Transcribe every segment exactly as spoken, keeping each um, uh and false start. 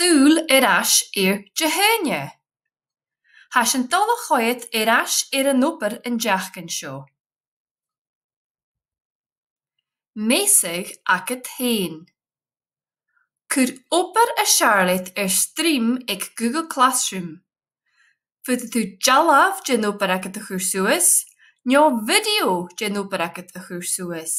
dùil air ais air Dihaoine. Tha sinn a' dol a choimhead air ais air an obair an t-seachdain seo. Measadh agad fhèin. Cuir obair as fheàrr leat air stream aig Google Classroom. Faodaidh tu dealbh den obair agad a chur suas, no video den obair agad a chur suas.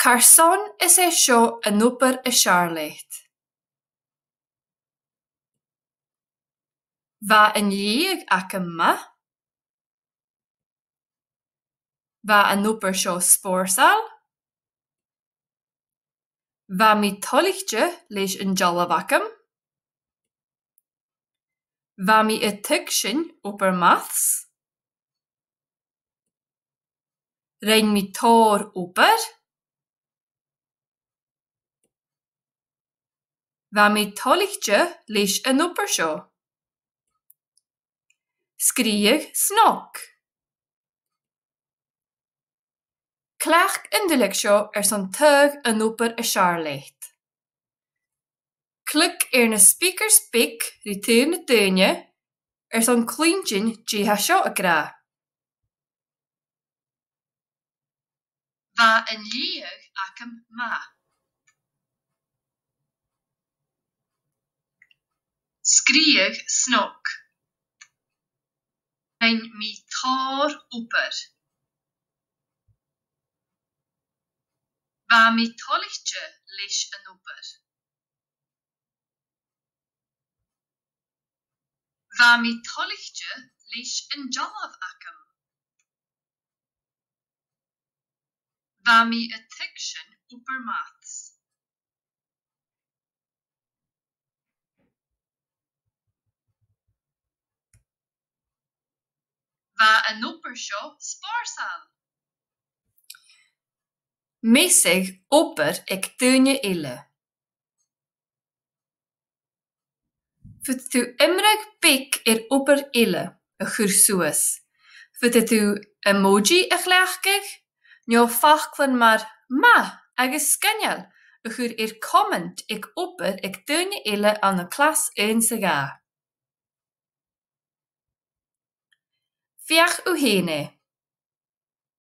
Carson is e seo an obair as fheàrr leat? Bha an leughadh agam math. Bha an obair seo spòrsail. Bha mi toilichte leis an dealbh agam. Bha mi a' tuigsinn obair maths. Rinn mi tòrr obair. Bha mi toilichte leis an obair seo. Sgrìobh snog. Cleachd an duilleag seo airson taghadh an obair as fheàrr leat. Cliog air na speakers beag ri taobh nan daoine airson cluinntinn dè tha seo ag ràdh. Bha an leughadh agam math. Sgrìobh snog. Rinn mi tòrr obair. Bha mi toilichte leis an obair. Bha mi toilichte leis an dealbh agam. Bha mi a' tuigsinn obair maths. Bha an obair seo spòrsail. Measadh obair aig daoine eile. Faodaidh tu iomradh beag air obair eile a chur suas. Faodaidh tu emoji a chleachdadh, no faclan mar math agus sgoinneil a chur air comment aig obair aig daoine eile ann an clas aon 's a dhà. Feuch thu fhèin e.